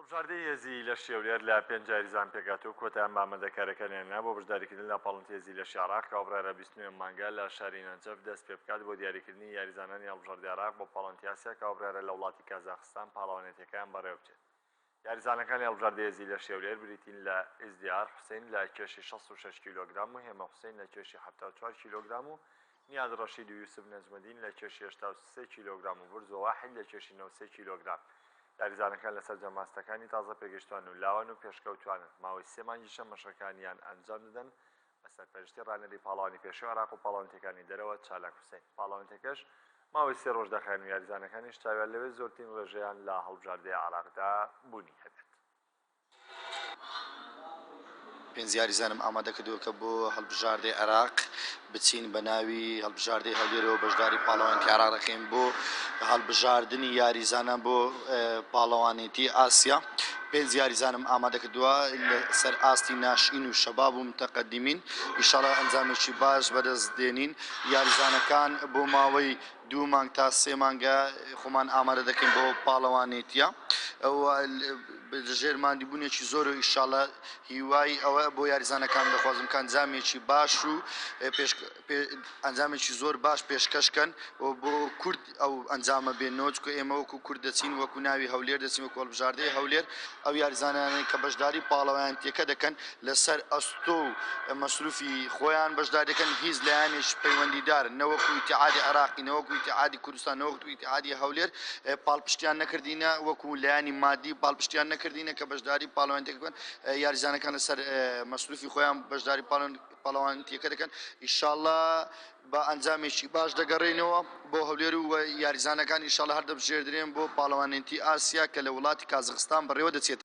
هەڵبژاردەی هێزی لەشی هەولێر لە پێنج یاریزان پێکهاتووە و کۆتایان بە ئامادەکارییەکانیان هێنا بۆ بەشداریکردن لە پاڵەوانێتی هێزی لەشی عێراق کە بڕیارە 29 ئەم مانگە لە شاری نەجەف دەست پێبکات بۆ دیاریکردنی یاریزانانی هەڵبژاردەی عێراق بۆ پاڵەوانێتی ئاسیا کە بڕیارە لە وڵاتی کازاخستان پاڵەوانێتیەکەیان بەڕێوەبچێت. یاریزانەکانی هەڵبژاردەی هێزی لەشی هەولێر بریتین لە ئیزدیار حوسەین لە کێشی 66 کیلۆگرام و هێمە حوسەین لە کێشی 74 کیلۆگرام و نیاز ڕەشید و یوسف نەجمەدین لە کێشی 83 کیلۆگرام و برزۆ واحید لە کێشی 93 کیلۆگرام. یاریزانەکان لە سەرجەم ئاستەکانی تازە پێگەیشتوان و لاوان و پێشکەوتوانن، ماوەی سێ مانگیشە مەشقەکانیان ئەنجام دەدەن بە سەرپەرشتی ڕانەری پاڵەوانی پێشووی عێراق و پاڵەوانێتیەکانی دەرەوە چالاک حوسەین. پاڵەوانێتیەکەش ماوەی سێ ڕۆژ دەخایەن و یاریزانەکانیش چاویان لەوێ زۆرترین ڕێژەیان لە هەڵبژاردەی عێراقدا بوونی هەبێت. پێنج یاریزانم ئامادە کردووە کە بۆ هەڵبژاردەی عێراق بچین بە ناوی هەڵبژاردەی هەولێرەوە بەشداری پاڵەوانێتی عێراق دەکەین بۆ هەڵبژاردنی یاریزانان بۆ پاڵەوانێتی ئاسیا پێنج یاریزانم ئامادە کردووە لەسەر ئاستی ناشئین و شەباب و متەقەدیمین ئیشاڵا ئەنجامێکی باش بەدەست دێنین یاریزانەکان بۆ ماوەی دوو مانگ تا سێ مانگە خۆمان ئامادە دەکەین بۆ پاڵەوانێتیە ژێر ماندیبوونێکی زۆر و ئیشاڵە هیوای ئەوە بۆ یاریزانەکان دەخوازم کە ئەنجامێکی باش و ئەنجامێکی زۆر باش پێشکەشکەن و بۆ کورد ئەو ئەنجامە بێنەوە چونکە ئێمە وەکو کورد دەچین وەکو ناوی هەولێر دەچین وەکو هەڵبژاردەی هەولێر ئەو یاریزانانەی کە بەشداری پاڵەوانێتیەکە دەکەن لەسەر ئەستۆ و مەسروفی خۆیان بەشداری دەکەن هیچ لایەنێکی پەیوەندیدار نەوەکو ئیتیحادی عێراقی نەوەکو ئیتیحادی کوردستان نەوەکو ئیتیحادی هەولێر پاڵپشتیان نەکردینە وەکو لایەنی مادی پاڵپشتیان نەکردینە کە بەشداری پاڵەوانێتیەکە بکەن یاریزانەکان لەسەر مەسروفی خۆیان بەشداری پاڵەوانێتیەکە دەکەن ئیشاڵڵا بە ئەنجامێکی باش دەگەڕێینەوە بۆ هەولێر و یاریزانەکان ئیشاڵڵا هەر دەبژێردرێن بۆ پاڵەوانێتی ئاسیا کە لە وڵاتی کازاخستان بەڕێوە دەچێت.